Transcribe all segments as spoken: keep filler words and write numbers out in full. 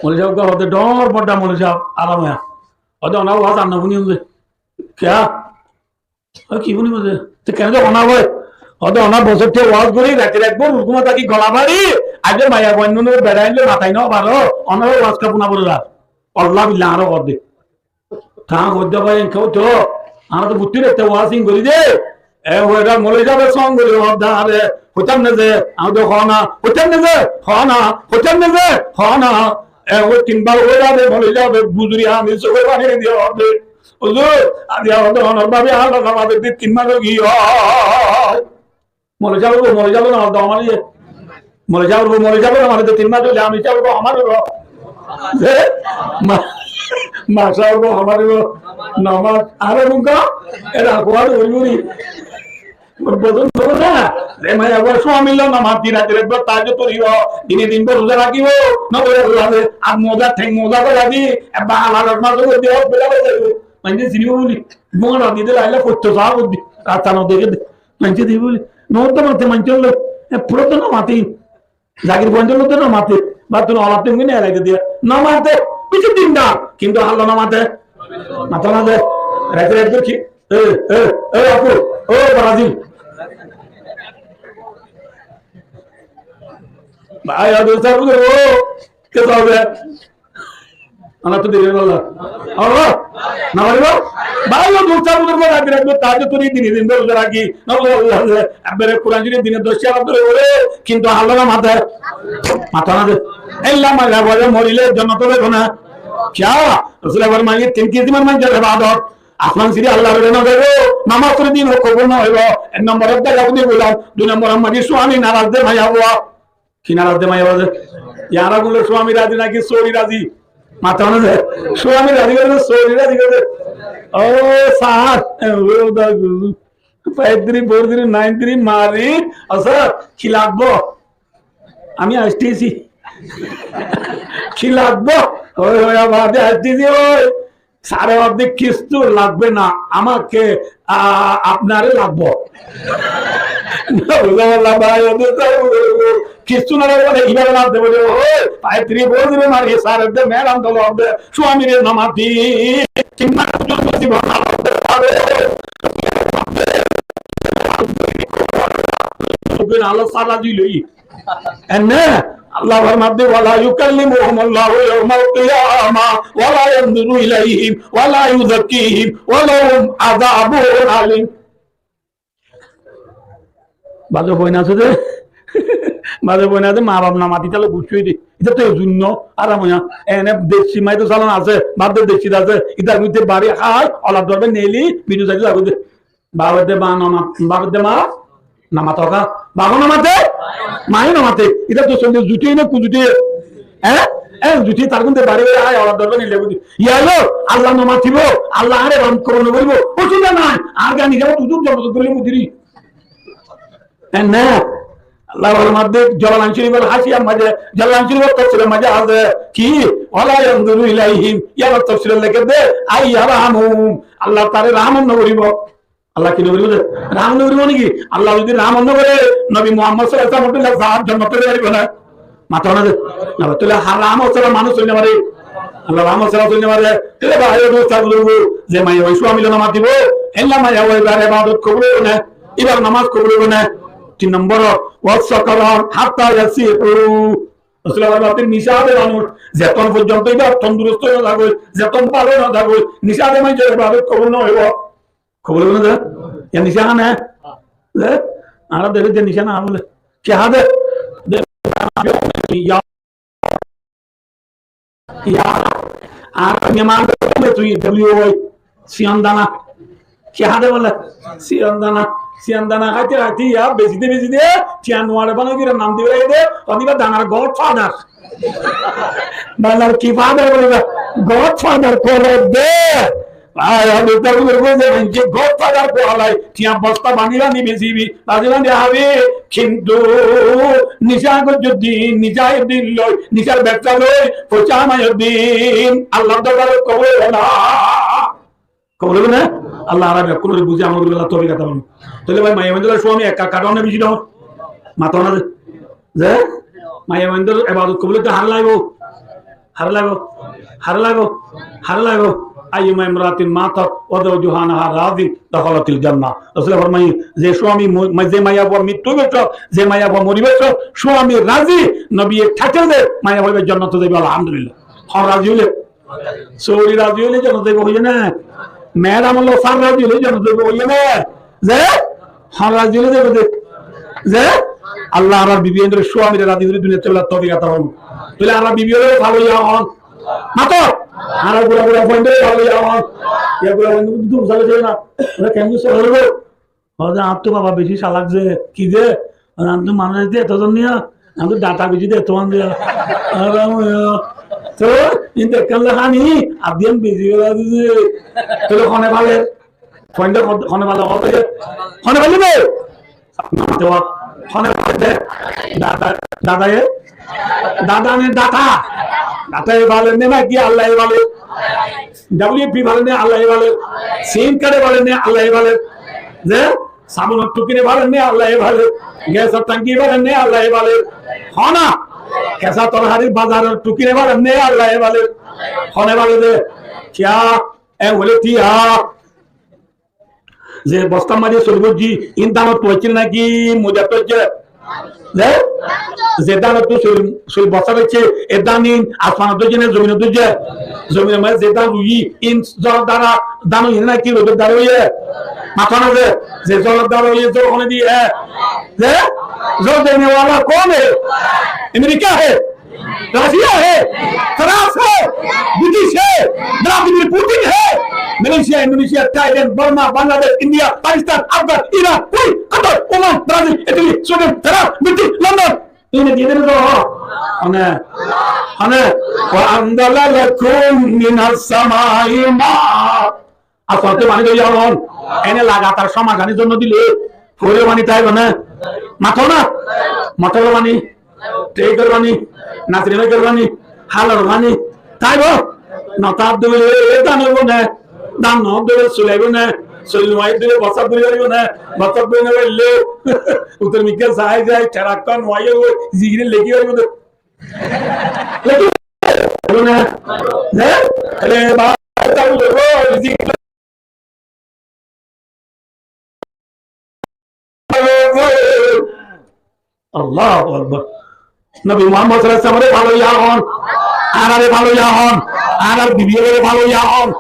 Moloi sáb uggúa hoódde, dhoóñr bodda moloi sáb, alam óiya. Hoódde, onar waz ar no fúniyum ze. Kiyá? Ó, ki fúniyum ze? Te kene de hoóna boi? Hoódde, onar bosór tiya waz gorí, raitor ekbar rukuma táki gola fari, aijja maiyafuain nunor beçain loi matai no faro, onar waz ká fúna foribó ar. Walla billa añáre hoódde. Tañí hoódde bái, enke óito, añára to butti rette waz in gorí de. E, hoódde moloi sábe song gorí hoódde, are, hoitám ne ze, añára to hoó na, hoitám ne ze, hoó na, hoitám ne ze, hoó na. E, ói tin bar hoódde, moloi sábe guzori añí sóke faní diye hoódde. Huzur, aijja hoódde onor bábe añára namaz di tin mas ói giyói. Moloi sábor bou, moloi sábor namaz de homar iye. Moloi sábor bou, moloi sábor namaz de tin mas óile, ami sábor bou homar óibo. Ze, ma, ma sábor bou homar óibo. Namaz, are nunka, era kuar óibo ni. Bozon to na, ze maiyafua suamir loi namaz di, raite raite tahajjud foribo, dine din bór ruza rakibo, no fori Allah ze, at moza, theng moza gori di, ebba Allah rahmat gori di, bela gori zaibo. Maince sinibo buli, gumar rati de laile foitto saá gori di, rasta no deke de. Maince de buli, no to mate maince loi, e, fura to no mate. Zakir Fuain loi to no mate, ba tui no alap tui ne elai de diya. No mate, bicí din da, kintu Allah no mate. Mato na de. Raite raite ki? E, e, e, Aku, o Brazil. Bái, añára to sab, o, ke sabe? Añára to deri óibo. Allah, na faribo? Bái, o dustar buzurgo, raite raite tahajjud fori, dine din bór ruza raki, na faribo Allah, ebbere Kuran Corif dine doc tiya dóri fore, kintu Allah no mate. Mato na de. Ella maiyafua morile jonnot zaibo na. Kiyá? Rosule formaiye tin kisimor manúcor ebadot asman siri Allahr no zaibo, namaz fori din kobul no óibo. Ek nombor ot de Yahudi gulam, dui nombor ot de suami naraz de maiyafua. Ki naraz de maiyafua ze? Yara gulo suami razi naki sóri razi? Mato na ze. Suami razi gore, sóri razi gore. O sar, e, o da guzu. Five three four zero nine three mari, o sar, ki lagbo? Ami aistesi. Ki lagbo? Oi, oi, abade aistesi, oi. Sare hoódde, "Kistú lagbe na, amake, a, apnare lagbo." Kistú no lagbe na, ibare lagbe bole, "Oi, five three four zero mari, sare de meram dolo de, suamire no mati." Tin mas forzonto zibon no lagbe, sare. Enne Allah formar de, "Wala yukallimuhumullahu yawmal qiyamah, wala yanzuru ilayhim, wala yuzakkihim, walahum azabun alim." Baze foin asé de, baze foin asé de, ma baf no mati tale guccí de. Ita to e zunno, aram oya. Ene desi mai to salon asé, baf de desi asé. Ita guite bari hai, ola dorbe neli, bidu sai de. Bafe de ma no mat-, bafe de ma no mato ka? Bafe no mate? Mae no mate? Ita to sonde zuti na kuzuti? Eh? Eh, zuti tar gunde bari bari ai ola dorbe nile buzi. Yalo, Allah no matibo, Allah are ram koro no koribo. Osuda nai. Ar gani jabo tutuk jabo tutuk mudiri. Eh, na. Allah wal madde Jalalain Sharif al Hashiya maze, Jalalain Sharif al tafsir maze asé ki? Wala yanzuru ilaihim. Yar tafsir lekhe de, ay yarhamuhum. Allah tare raham no koribo. Allah ki no goribo de? Raham no goribo niki? Allah zodi raham no gore, Nobi Muhammad sallallahu alaihi wasallam ottu zat jonnot ot zai paribo na? Mato na de. Na, toile Allah raham sara manúc ói no pare. Allah raham sara ói no pare. Toile bái, o dustó buzurgo, ze maiyafuaye suami loi no matibo, ella maiyafua ibar ebadot kobul óibo na, ibar namaz kobul óibo na. Tin nombor, "Wa sakaran hatta yasihu." Rosule formar de, nisa de manúc, zeton forzonto iba tondurusto no táke, zeton bála no táke, nisa de manúcor ebadot kobul no óibo. Kobul óibo na de? Yá nisa hane? De? Añára deri de nisa na bole. Ki há de? De, yá, yá, añára nisa hane de tui, W O I, siyan dana. Ki há de bole? Siyan dana. Siyan dana háite háite yá besi de besi de, tiya nuare bana gire nam dibe de, oniba danar godfather. Bálar ki father bole na? Godfather kore de. Ai, ami to bole de, enke godfather kore lai. Tiya bosta bani bani besibi, bani bani hábi. Kintu nisa gojjor din, nisa din loi, nisar bebsa loi, foisa kamaiyor din, Allah dorbar kobul óibo na. Kobul óibo na? Allah añára bekkúnore buzi amol goribar toufik ata formo. Toile bái, maiyafuaindor suami ek karon beci dor. Mato na de. Ze? Maiyafuaindor ebadot kobul óite hár laibo. Haré laibo? Haré laibo? Haré laibo? Ayyuma imra'atin matat wa zawjuha anha radin dakhalatil jannah. Rosule formaiye, ze suami mo-, ma-, ze maiyafua mittú óibo, ze maiyafua moribo, suami razi, nobiye title de, maiyafua ibá jonnoto zaibo, alhamdulillah. Hon razi óile? Sóri razi óile jonnoto zaibo, hoiye né? Madam olo sar razi óile jonnoto zaibo, hoiye né? Ze? Hon razi óile zaibo de. Ze? Allah añárar bibi ókkolore, suamire razi ókkolore duniyat tákbar toufik ata formo. Tóile añárar bibi ókkolore faloiya hon. Mato. Añárar gura gura fuaindore faloiya hon. Iya gura fuaindore dum sale na. Ora kemne sale? Hoó de, "Añáttu baba beci salak ze, ki ze? Añáttu manúic de eto zon niya, añáttu data beci de eto zon niya." Aram óiye. Tói, in dekkán le hani, adiyan beci gora diye. Tóile hone faler? Fuainde hon-, hone fale, hone fale? Hone fale de? Hone fale de? Dada, dadaye? Dada ne data? Dataye fale ne naki Allaye fale? W F P fale ne Allaye fale? Sim card e fale ne Allaye fale? Ze? Sabunor tukine fale ne Allaye fale? Gasor tanki fale ne Allaye fale? Hona? Kesa torharir bazaror tukine fale ne Allaye fale? Hone fale de? Kiya? E bole tiya. Ze bostar maze sóil boijje, in danottú aiccé naki moidattú aiccé? Ze, ze danottú sóil, sóil bostar aiccé, e dan in asmanottú aiccé né, zominottú aiccé? Zominor maze ze dan ruiyi, in zóror dara dan óiye naki roidor dara óiye? Mato na ze, ze zóror dara óiye, zór hone diye? Ze, zór dene wala kon hai? Amerika hai. Russia hai, France hai, British hai, Vladimir Putin hai, Malaysia, Indonesia, Thailand, Burma, Bangladesh, India, Pakistan, Afghan, Iran, Kuwait, Qatar, Oman, Brazil, Italy, Sweden, France, British, London. Ine diye de no? Hone, hone, wa anzala lakum minas samai ma. Asmanottú faní dóri aiyé hon. Ene lagatar sómai faní zon no dile, fore faní táibo né? Mato na? Motoror faní, trekor faní, nasiri baikor faní, halor faní táibo? No táile dan óibo né? Dan no óile sóil aibo né? Sóil no aile bostar buri faribo né? Bostar buri no faille utor mikká sai sai, terakkán no aile zigine legi faribo de. Legi faribo né? Né? Aile ba Allahu Akbar. Nobi Muhammad sallallahu alaihi wasallam re faloiya hon, añáre faloiya hon, añárar bibi re faloiya hon.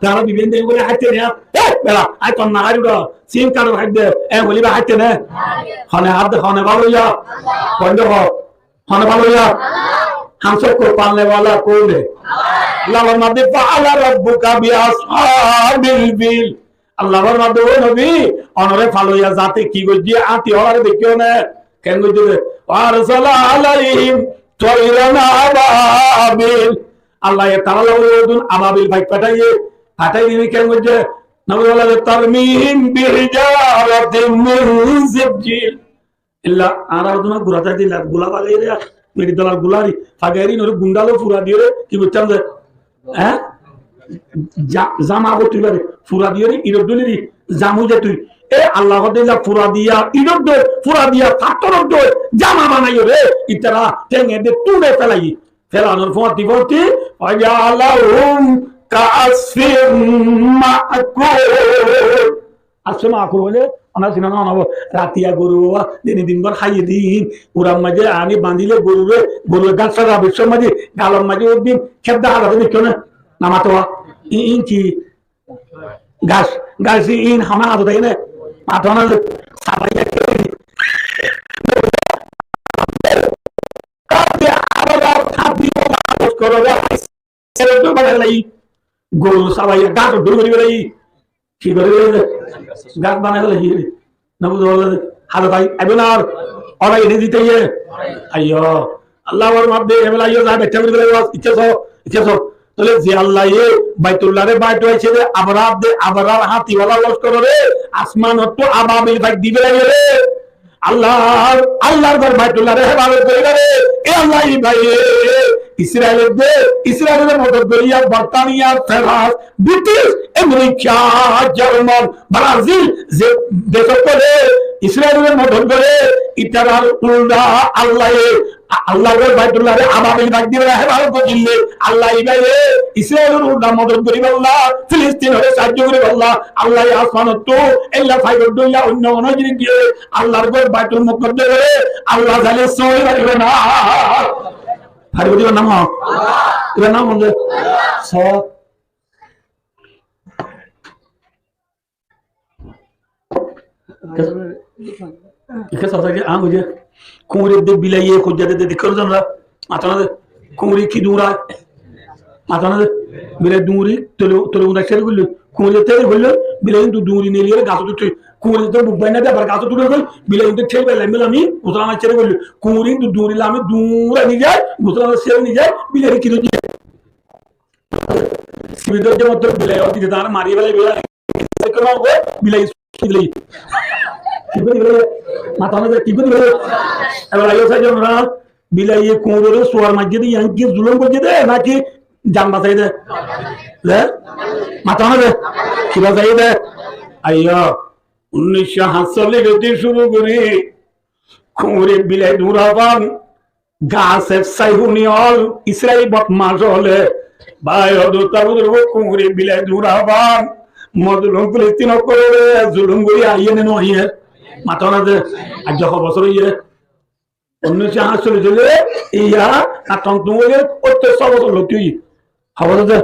Añárar bibi re bole háite ne, "E bela, ai ton na háiru do, sim card hái de," e bole ba háite ne. Hone hái de, hone faloiya, hone ho. Hone faloiya? Hum sabko palne wala kon hai? Allah formar de, "Fa'ala rabbuka bi ashabil fil." Allah formar de, "O nobi, onore faloiya zate ki goijje, áñti ólaré dekíyo né? Ken goijje de? Wa arsala alaihim tayran ababil." Allah ye tará loi odun ababil faik fataiye, fatai dine ken goijje? Nobi bole, "Tarmihim bi hijaratin min sijjil." Illa añára odún gura táite illa gula fagaiyóre, meri dolar gula ri fagaiyóre, inore gundalo fura diyóre, ki goittám de? Há? Ja-, jama goittám de, fura diyóre, irot dóri ri, jam ói zaitó. E Allah hoó de illa fura diya, irot dóri, fura diya, fattór dóri, jama banaiyóre, itará théng e de tuñde félaiye. Felainor fúañti fúañti, "Faja'alahum ka'asfin ma'kul." Asfe ma'kul hoile, onára sinon no óibo. Ratiya goru, dini din bor háiye din, urar maze ani bandile gorure, gorure gas fera bicór maze, galor maze uddin, kebda háda de bicór na, na mato. I-, in ki? Gas, gas in hama háda de ne? Mato na, sabaiya ke? Gas abar háda de, gas goru sabaiya, gas dóri félaiye. Ki gorí félaiye? Gas banai félaiye. No buzó, bole de. Hálot ai, aibo na ar? Ora ene dite iye. Aiyo. Allah formar de, ebela aiyo, za baitta gorí félaibo, ikká so, ikká so. Tóile ze Allah ye Baitullah re baito aise de, Abrah de, Abrah háti wala loskor re, asmanottú ababil faik di félaiye re. Allahr, Allahr gór Baitullah re hefazot goríbare, e Allah, ibáye Israel de, Israel re modot goríya, Bortaniya, Ferans, British, Amerika, Jarman, Brazil, ze dec ókkole Israel re modot gore, itarar ulda Allah ye A-, Allar gór Baitullaré ababil faik di bála hefazot goijjíl de. Allah ibáye Israilor uore modot goríbolla, Filistinore saájjo goríbolla, Allah ye asmanottú eilla faik dóilla oinno hono jinis diyé, Allar gór Baitul Mukaddasore Allah sailé sói faribó né? Faribó de, ibar nam hon? Ibar nam hon de? Sói. Ikká sói, ikká sói, añí hoiyé, kuñure de bilaiye hoijjá de, de, de, kóru zan ra, mató na de, kuñure ki duñra, mató na de, bilai duñri, tole, tole uñra céri goillé, kuñure céri goillé, bilai kintu duñri neiliyóre gasót uiththé, kuñure to buk bainna de abar gasót uiththé goi, bilai kintu céri bai lami lami, gusól hana céri goillé, kuñure kintu duñri lami duñra nizai, gusól hana céri nizai, bilai ki goijjé? Sibi dóijje mottor bilai, ó dide tare mari félaibo. Bilai, bilai. Ki gorí bilai? Matá no de, ki gorí bilai? Ebar aiyó sai zon ra, bilaiye kuñurore suwar maijjé de, yián ki zulum goijjé de, naki jan basai de? Le? Matá no de, ki basai de? Aiyó, unnic cót háñtsollic óite cúru gorí, kuñure bilai dúra fan, Gaseb Saihuni ól, Israil bodmac óle, bái, odúta buzurgo, kuñure bilai dúra fan, mozlum Filistin ókkolore zulum gorí aiyé né no aiyé? Mató na de, aijja ho bosór óiye? Unnic cót háñtsollic óile, iya, na tong tong óile, óttor só bosór loti óiye. Hóbor asé?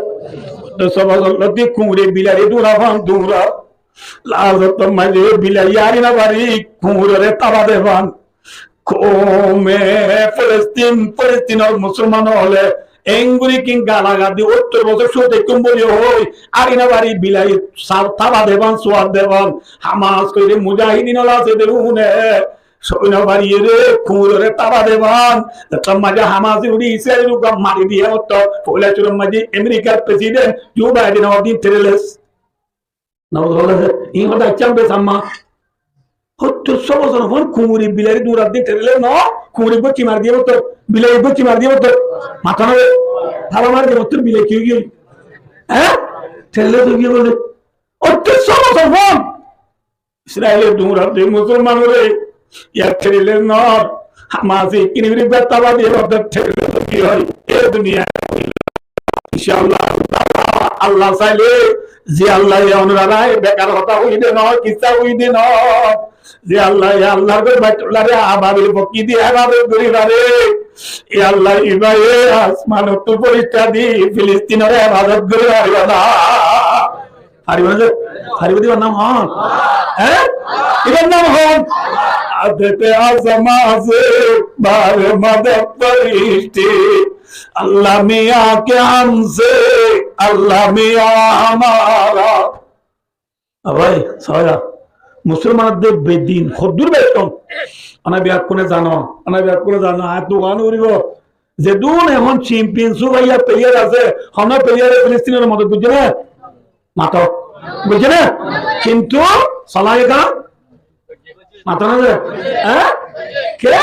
Óttor só bosór loti kuñure bilaire dúra fan dúra. Lasot maze bilaiye ari no fari, kuñurore taba de fan. Koume Filistin, Filistinor musolman óle, enguri kin galagaddi óttor bosór cúte kum boli hoi, ari no fari bilaiye sa-, taba de fan, suwar de fan. Hamas hoile mujahidin óla asé de une, sói no fariyére, kuñurore taba de fan. Zettót maze Hamase uri Israil uggwá mari diye ótto, foila cúrur maze Amerikar president Joe Biden or din terelés. Naudullah, in hoda accán bes amma. Óttor só bosór fon kuñure bilaire dúrar din terelés no, kuñure gotti mari diye ótto, bilai gotti mari diye ótto. Matá no de, taba mari diye ótto, bilai ki ói giyé? Há? Terelés ói giyé bole. Óttor só bosór fon. Israile dúrar de musolmanore, yar terelés no, Hamase kini biri betta badi hotar terelés ki hoi, e duniya. Inshallah, Allah saile, ze Allah ye onurare bekar hotá hoi de no, kissa hoi de no, ze Allah ye Allar gór Baitullare ababil fokki di ebadot gori fare, e Allah ibaye asmanottu ferista di Filistinore ebadot gori fare na. Faribo né? Faribo de, ibar nam hon? Há? Ibar nam hon? Adete azam aze bar madad farishte, Allah miyan ke hamse, Allah miyan hamara. A bái, sóiya, musolman de bedin, hoddur bedin. Ana beggune zano, ana beggune zano, añí tuáñre hoibo. Zedún ehón champion sufaiya player asé, hono player e Filistinor modot goijjé né? Mato. Goijjé né? Kintu Salahi Khan? Mato na de? Há? Ke?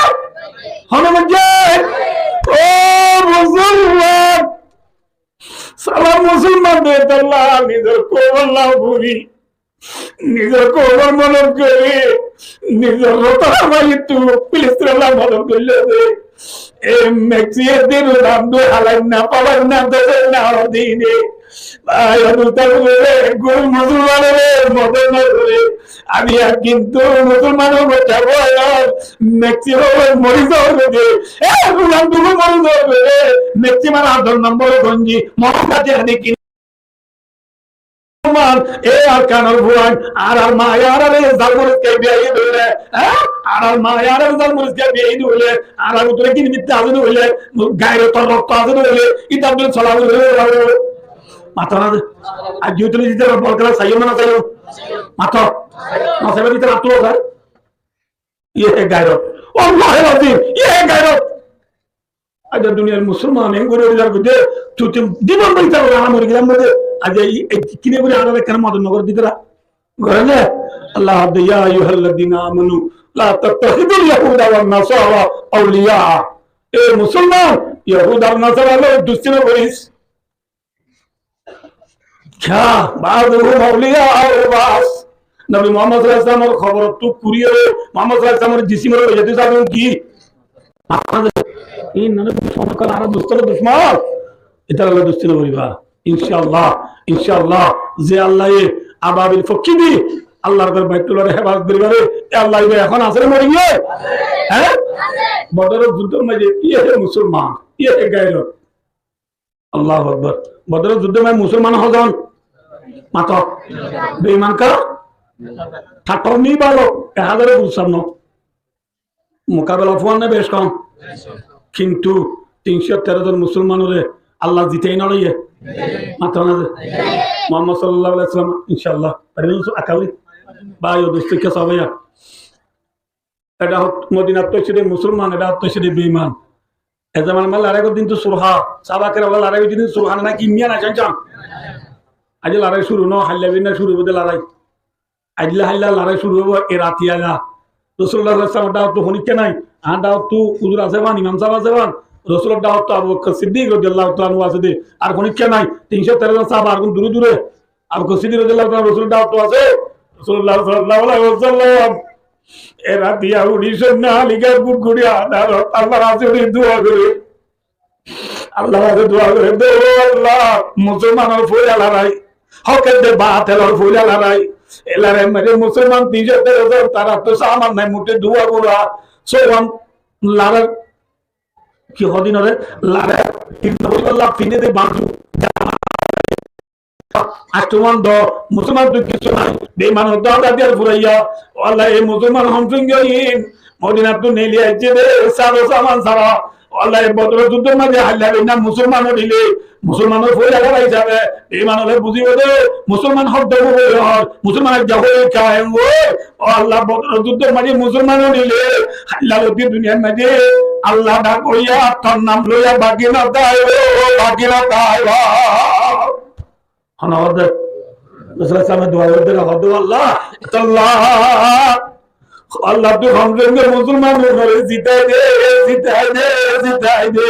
Hono goijjé? Ó musolman! Sala musolman de tolla nizor koum olla buli. Nizor koumor modot gorí, nizor rotor báittú Filistinor modot goillé de. E Meksi e din randu halainna, palainna, dosainna, o dine. Bái, o duston, gul musolmanore modot no goré. Ami ar kintu musolmanor bocca boyar, Meksi bála mori zar de. E randu mori zar de. Meksi mara don nombor gonji, mora sate ani kin Musolman, e Arkanor fuain, añárar maye añárare zalmoris kái biyai dóile, há? Añárar maye añárare zalmoris kái biyai dóile, añárar bútore gín mitta asé dóile, gairotor rokto asé dóile, itar dóile sola dóile, mato na de. Ar zodi dóile ditar bol kela saiyó na no saiyó? Mato. No saiba ditar ar to sar. Iye he gairot. Wallahi lazim, iye he gairot. Aijja duniyar musolman en gori gori zar goi de, tui, tui dibon bari tar ana mori gelam de. Aijja ei, ei kine gori ana ekkana modot no gor ditara. Gore ne? Allah hoide, "Ya ayyuhalladhina amanu, la tattakhidul yahuda wan nasara awliya." E musolman, Yahud ar Nasara loi dusti no goris. Kya? Ba'duhum awliya'u ba'd. Nobi Muhammad sallallahu alaihi wasallamor koborottú kuriyóre Muhammad sallallahu alaihi wasallamor jisimore loi zaito saron ki? Añára dusmon, añára dustor dusmon. Ítarar lói dusti no goriba. Incállah, incállah, ze Allaye ababil fokkí di Allar gór Baitullaré hefazot goribaré, e Allah íba ehón asé né mori giyé? Há? Bodoror juddór maze iye he musolman, iye he gairot. Allahu Akbar. Bodoror juddór maze musolman hozon? Mato. Beiman ka? Tato ni bála, ek házare dui samno. Mukabela fuan né bec kom? Kintu tin cót teró zon musolmanore Allah zitai no laiye. Mato na ze. Muhammad sallallahu alaihi wasallam, incállah. Pariben su akabri? Bái o dustó ke sabaiya. Eda hot-, Modinat to aicce de musolman, eda hot to aicce de beiman. E zaman ma lorai goddin to sulha, sahaba keram lorai goddin to sulha na ki miya na cán cán. Aijja lorai curu no, hailla binna curu óibo de lorai. Aijja hailla lorai curu óibo, e rati aila. Rosulullah sallallahu alaihi wasallam dawot to honikka nai. Añár dawot to huzur asé fán, imam sáb asé fán. Rosulor dawot to Abu Bakr Siddiq radiyallahu ta'ala anhu asé de. Ar honikka nai. Tin cót teró zon sáhaba ar gun dure dure. Abu Bakr Siddiq radiyallahu ta'ala anhu Rosulor dawot to asé. Rosulullah sallallahu alaihi wasallam e rati uçí soinno aligar gurguri adar Allar asé uçí dua gore. Allar asé dua gore, "Ó Allah, musolmanor foila lorai, hók edde batelor foila lorai. E lorai maze musolman tin cót teró zon, tará to saman nai, mutte dua gora, sowan lorai, ki hodin ore lorai, Allah fine de bandu." Astuman do, musolman tu kissú nai, beiman do Allah diyar furaiya. Ó Allah, e musolman homsongi in Modinat tu neli aicce de, sar o saman sára. Ó Allah, e Bodor juddor maze hailla binna musolman o dile, musolman o foila lorai hísabe, beiman ole buzibo de, musolman hor dór o hor, musolman ek jaga kaim o. Ó Allah, Bodor juddor maze musolman o dile, hailla loti duniyar maze, Allah dak oiya, tor nam loiya baki no taibo, baki no taibo. Hon hode? Rosul sallam e dua gorde, hode, "Allah, Allah, Allah, tui homsongi musolman ore zitai de, zitai de, zitai de."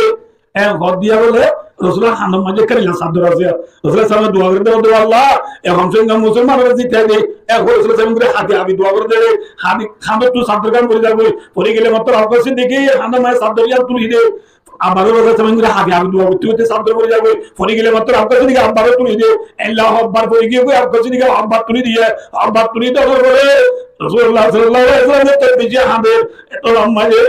E hode diya bole, Rosul handor maze karila sador asé. Rosul sallam e dua gorde, hode, "Allah, e homsongi musolman ore zitai de." E Rosul sallam e habi habi dua gorde, habi handor tu sador gan pori zagoi, pori gele matro Abu Bakr Siddiq e handor maze sador iyan tuli de. Abar Rosul sallam e habi habi dua gorte gorte sador pori zagoi, pori gele matro Abu Bakr Siddiq e abar tuli de. Ella hobbar pori giyé goi, Abu Bakr Siddiq e hobbar tuli diye, hobbar tuli dewar fore Rosulullah sallallahu alaihi wasallam e eto beci hander, eto lamba de,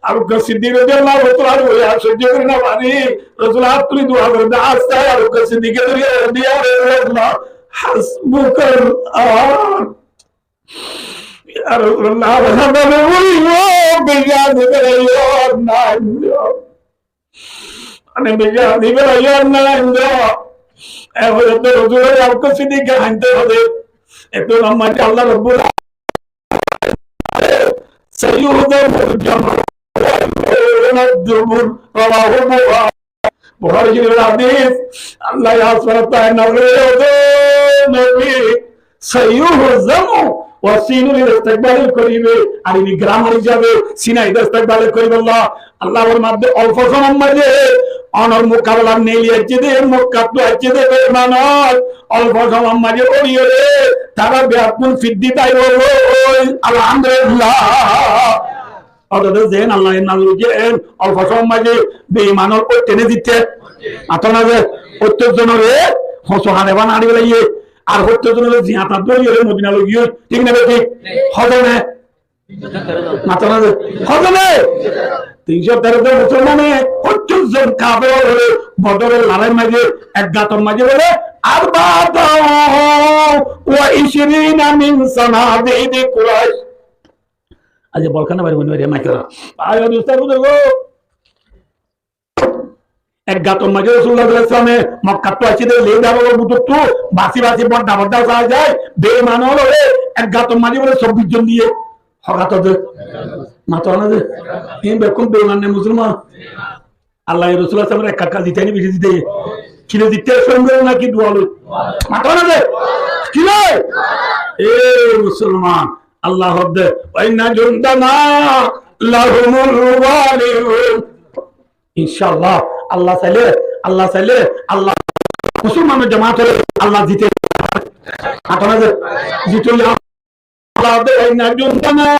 Abu Bakr Siddiq radiyallahu ta'ala anhu e ar sojjo gori no fari, Rosul e hát tuli dua gorde, asta Abu Bakr Siddiq e dori diye, "Ya Rasulullah, hasbukal an." Ya Rasulullah, añáre buli, ó, beci hañdaiyo, naiyo. Mane beci hañdaiyo, naiyo. E hotá Rosul e Abu Bakr Siddiq e hañdaiyo de. Eto lamba de Allah Rabbul Alamin. سيهزم الجمع ويولون الدبر. رواه البخاري. Bukhari Shorif or hadis, Allah asmana taala nabire hoór, Nabi, sayuhzamu, wa sin lil istiqbalil qaribi, Arabi grammar hísabe sin aide istiqbalil qaribi Allah. Allah formar de olfo somoyor maze onor mukabela neli aicce de, Mokkattú aicce de beiman ol, olfo somoyor maze óri óre, tara beggún fiddi taibo goi, alhamdulillah. Ótode zeén Allah e nazil goijje, eén olfo somoyor maze beiman ol óitte né zitte? Mato na ze, óttor zonore hosu hane ban añçi félaiye, ar óttor zonore ziyañta dóri ore Modina loi giyé, thík né bethík? Hozone? Mato na ze, hozone? Tin cót teró zon musolmane óttor zon kafer ore Bodoror lorair maze ek gator maze bole arba'atan wa ishrina min sanadidi Quraish. Aijja bol kán bari boni bari maikora. Bái o dustó buzurgo. Ek gator maze Rosulullah sallallahu alaihi wasallam e Mokkattú aicce de, lidar ólor bútottu basi basi bodda bodda sai zai, beiman ólore ek gator maze bole sobbic zon diye. Hó gat de. Mato na de. Iín bekkún beiman ne musolman? Allah e Rosul sallallahu alaihi wasallam e ek gat zitaini beci zite. Kile zite, sóinno naki dua loi? Mato na de. Kile? E musolman, Allah hoór de, "Wa inna jundana lahumul ghalibun." Incállah, Allah saile, Allah saile, Allah musolmanor jamaat ore Allah zite. Mato na de. Zite ya. Allah de, "Wa inna jundana."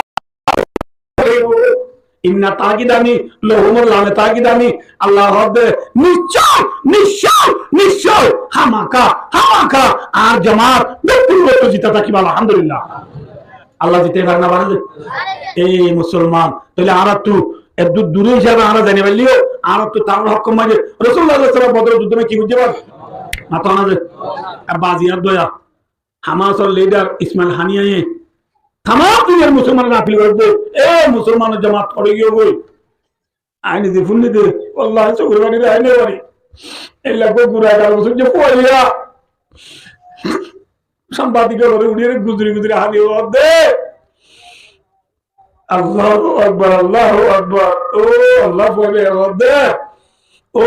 Inna takidani lahumul lane takidani. Allah hoódde, niccói, niccói, niccói, hámaka, hámaka, añár jomaat bekkún lottú zita tákibo, alhamdulillah. Allah zitaifare na fare de? E musolman, tóile añárattú eddur dure hísabe añára zani failleyó, añárattú tarár hókkor maze Rosulullah sallallahu alaihi wasallam Bodor juddót ki goijjé? Mato na de? Ar bazi ar doya. Hamasor lidar Ismail Haniyaye tamam duniyar musolmanore apil goijjé, e musolmanor jomaat hoçé giyói goi. Añí nize fúinni de, wallahi, sókor faníre añí no fari. Eilla gura gal musolman fuaira. Sambadike lori uçiyóre guzori guzori hañdi hoódde. Allahu Akbar, Allahu Akbar. Ó Allah, fuaire hoódde. Ó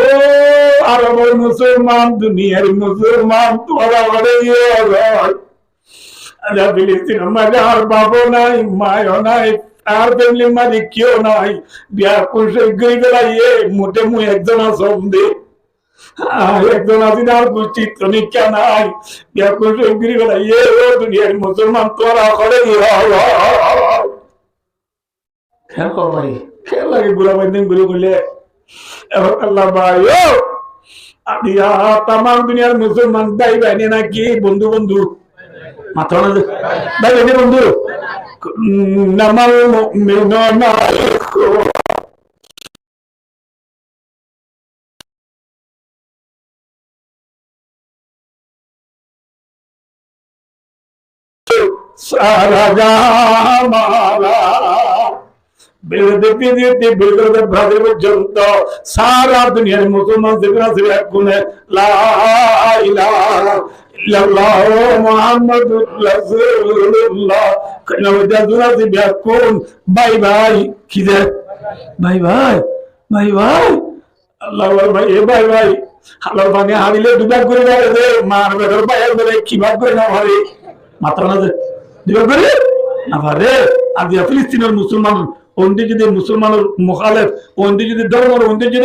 Arobor musolman, duniyar musolman, tuáñra hoçé giyói goi. Añára Filistinor maze añár bafó nai, maiyó nai, añár femilir maze kiyó nai. Bekkún cóhid gorí felaiyé, mute mui ekzon así de. Ar ekzon así de, añár guctí tonikka nai. Bekkún cóhid gorí felaiyé, ó duniyar musolman, tuáñra hoçé giyói goi. Kiyá hoó bái? Kiyá lage gura báiyain gura goille? Ehón Allah bái, ó! Añára tamam duniyar musolman bái bái né náki bondú bondú? Mato na de. Bái bái né bondú? Innamal mu'minuna ikhwa. Sára zamana, belgóde piziti, belgóde Brazil forzonto, sára duniyar musolman zeçé asé bekkúne la ilaha illallah Muhammadur Rasulullah. Kena wajah zura si bekkún bái bái. Ki de? Bái bái, bái bái. Allah bái, e bái bái. Halor faní hañdile dui bák gorí fare de, mar bedor bái ar bedor ki bák gorí no fare? Mato na de. Dui bák gorí no fare. Ar ziya Filistinor musolman, oinde zodi musolmanor mukhalef, oinde zodi dormor, oinde zodi,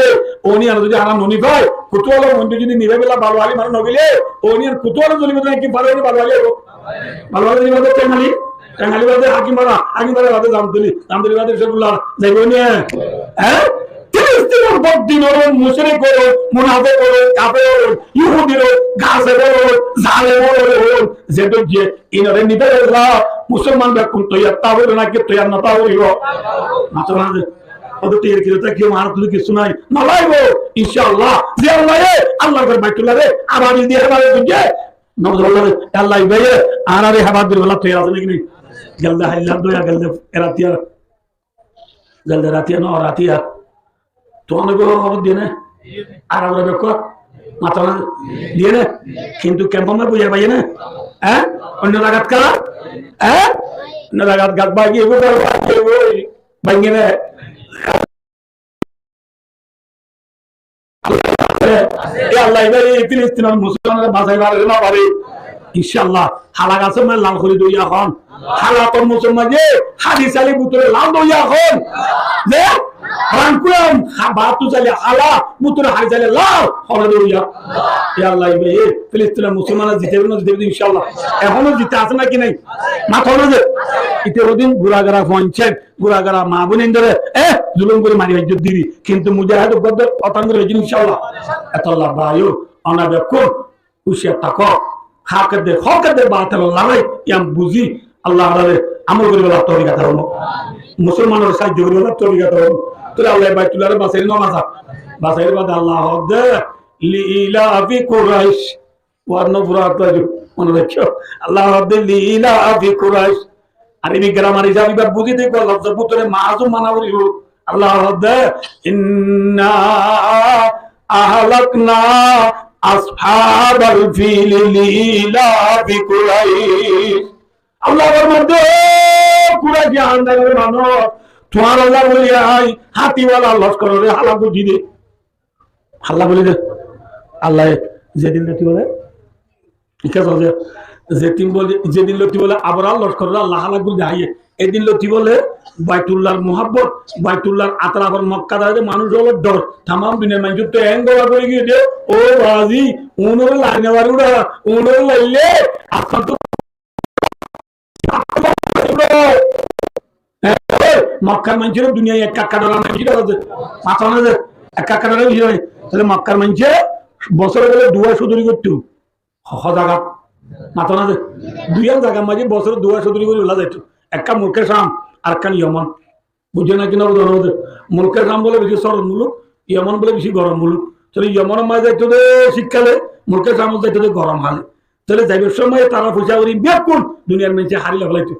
oni ar zodi añára no ni fai, kutuwala oinde zodi ni fai bela balo ali mara no gile, oni ar kutuwala zoli bela ki fare, oni balo ali aibo. Balo ali zoli bela Tengali, Tengali bade Hakimfara, Hakimfara bade Zamtuli, Zamtuli bade Sefullah, zaibo ni? Hé? Filistinor bodinor ókkol, mucrik ókkol, munafek ókkol, kafer ókkol, yahudi ókkol, gaseb ókkol, zalem ókkol, ze dóijje, inore nite gela, musolman bekkún toiyar táibo náki toiyar no táibo? Mato na de. Óde toiyar ki táibo, kiyá añárattú kessú nai. No laibo, inshaAllah. Ze Allah, Allahr Baitullah re, abar di abar duje. Nobor Allah, Allah bái, añára re habar dibálla toiyar asé náki nai? Gelde hailla doya, gelde eratiya. Gelde ratiya no, ratiya. Tuáñra hóbor diye né? Ar añára bekkún mato na diye né? Kintu kemfor maze boiya baiye né? Hé? Oinno zagat ka? Hé? Oinno zagat gat bagi ego, gat bagi ego, bagi né? E Allah, ibá e Filistinor musolmanore basai fare no fare? Inshallah, hala gasor maze lal gorí dóiya hon. Hala to musolman ze hadi sali bútore lal dóiya hon. Ze rangkulam ha-, batu sali hala, bútore hadi sali lal gorí dóiya. E Allah, ibá e Filistinor musolmanore zitaibo no zitaibo? Inshallah. Ehóno zita asé náki nai? Mato na de. Ite hodin gura gara foinchek. Gura gara maa boin indore, e, zulum gorí mari faijjó diri. Kintu mujahed uggwá dor, otan gorí faijjó, inshallah. Etolla bái ó, onora bekkún huciyar táko. Hak de, hók de, batil lorái, yián buzí, Allah añárare amol goríbolla toufik ata formo. Musolmanore saijjo goríbolla toufik ata formo. Tóile Allah Baitullah re basai no basai? Basai bade Allah hoódde, li ilafi Quraish. Uar no fura atla ju, mone rakó. Allah hoódde li ilafi Quraish. Ar ibi grammar hísabe ibá buzí de, lofzor bútore mahzuf mana foribo. Allah hoódde, inna ahlakna ashabal fili li ilafi Quraish. Allah formar de, Quraish hándanor manúc, tuáñralla bóli añí hatiwala loskor ore halak goijjí de. Halla bóli de. Allah zedin loti bóle, ikká sóze, zedin bóle, zedin loti bóle, abar loskor Allah halak gorí de haiye. Edin loti bóle, Baitullar muhabbot, Baitullar atrafor Mokka dare manúc ókkol dor, tamam duniyar manúc to en gola gorí giyé de, ó bazi, unore laine bari uda, unore laile, asman to Mokkar maincóre duniyai ek ekka dhorar maincé dhorar de. Mató na de. Ek ekka dhorar maincé dhorar de. Tóile Mokkar maincé bosóre bóle duwá códori goittó. Ho, ho zagat. Mató na de. Duiyan zagar maincé bosóre duwá códori gori bola zaito. Ekka mulke Cam, ar ekkan Yomon. Buzó né ki no buzó? Mulke Cam bóle beci sorot muluk, Yomon bóle beci gorom muluk. Tóile Yomonor maincé zaito de cíkkale, mulke Camot zaito de gorom hale. Tóile zaibar somoi tara foisa gori bekkún duniyar maincé hári loi felaito.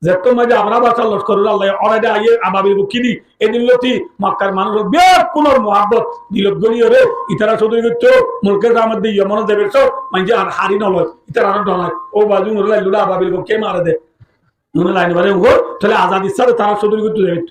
Zettót maze Abraha Bassar loskor óile Allaye óraide aiyé ababil fokkí di, edin loti Mokkar manúc bekkúnor muhabbot dilot goli óre, itará códori goittó, mulke Camot de Yomonot zaibar somoi maincé ar hári no loi, itará aró dhorai, ó bazu, unore laillude ababil fokkí mare de. Unore lain bare ugor, tóile azadir sáte tará códori goittó zaibar.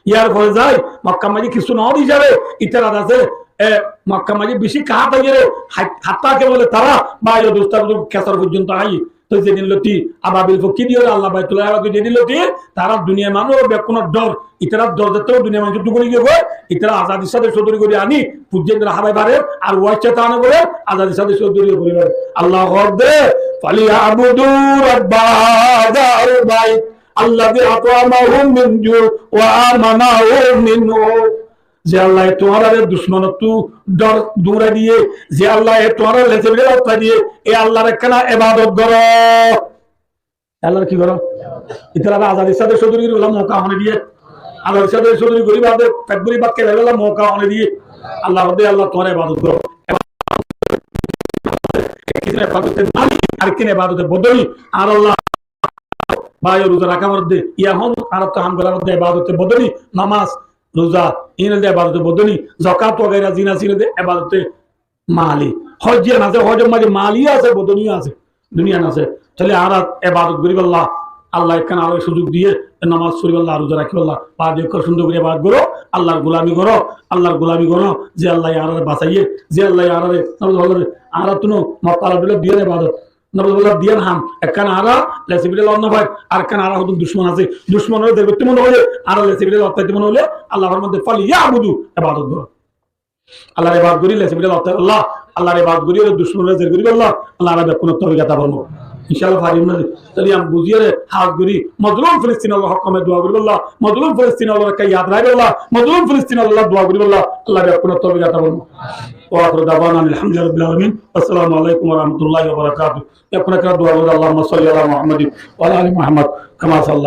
Yar fore zai, Mokkar maze kissú no óde hísabe, itará asé, e, Mokkar maze beci kaha táiye re, há-, hátta ke bóle tará, bái o dustó buzurg kesar foijjonto háiye. Tói zedin loti ababil fokkí diyóre Allah Baitullah abar zedin loti, tará duniyar manúc bekkúnor dhor, itará dhor zettót duniyar manúc duguni giyé goi, itará azadir sáte códori gori ani, fujjen dora hábai fare, ar uwá icca tane bóle, azadir sáte códori gori fare. Allah hoór de, "Falyabudu rabba hazal bait, allazi at'amahum min ju' wa amanahum min khawf." Ze Allaye tuáñrare ducmonottú dhor duñrai diyé, ze Allaye tuáñrare lesibirel ottai diyé, e Allahr ekkána ebadot goró. Allahr ki goró? Itarare azadir sáte códori gori bolla mouka hone diyé? Azadir sáte códori gori bade fet buri bát hái bolla mouka hone diyé? Allah hoór de, Allah tuáñra ebadot goró. Ek kisim ebadote mali, ar ek kisim ebadote bodoni. Ar Allah bái o ruza raká foredde, yá hon añárattú ham gorá foredde ebadote bodoni, nomaz, ruza, iín óilde ebadote bodoni, zakat wagaira zin asé, iín óilde ebadote mali. Hoj ziyán asé, hojor maze mali asé, bodoni asé, duniyai asé. Tóile añára ebadot goríballa, Allah ekkán añárare suzuk diyé, nomaz foríballa, ruza rakíballa, baade ókkol cúndor gorí ebadot goró, Allahr gulami goró, Allahr gulami goró, ze Allaye añárare basaiyé, ze Allaye añárare, añárattú no, mot alaf diyé ebadot. Nobí bólla diyan ham, ekkán añára lesibirel ot no fai, ar ekkán añára hodún ducmon asé. Ducmonore zer goittó mone óile, añára lesibirel ot faitó mone óile, Allah formar de, "Falyabudu", ebadot goró. Allahr ebadot gorí, lesibirel ot faitó Allah, Allahr ebadot gorí, ducmonore zer gorí Allah, Allah añára bekkúnore toufik ata formar. Incállah farim na? Tóile añí buzíyore hás gorí, mozlum Filistinor hókke dua gorí Allah, mozlum Filistinor hókke yad rakí Allah, mozlum Filistinor hókke dua gorí Allah, Allah bekkúnore toufik ata formar. Wa akhiru da'wana anil hamdulillahi rabbil alamin. Assalamu alaikum wa rahmatullahi wa barakatuh. Bekkúne ekkán dua gorí, اللهم صل على محمد وعلى آل محمد كما صليت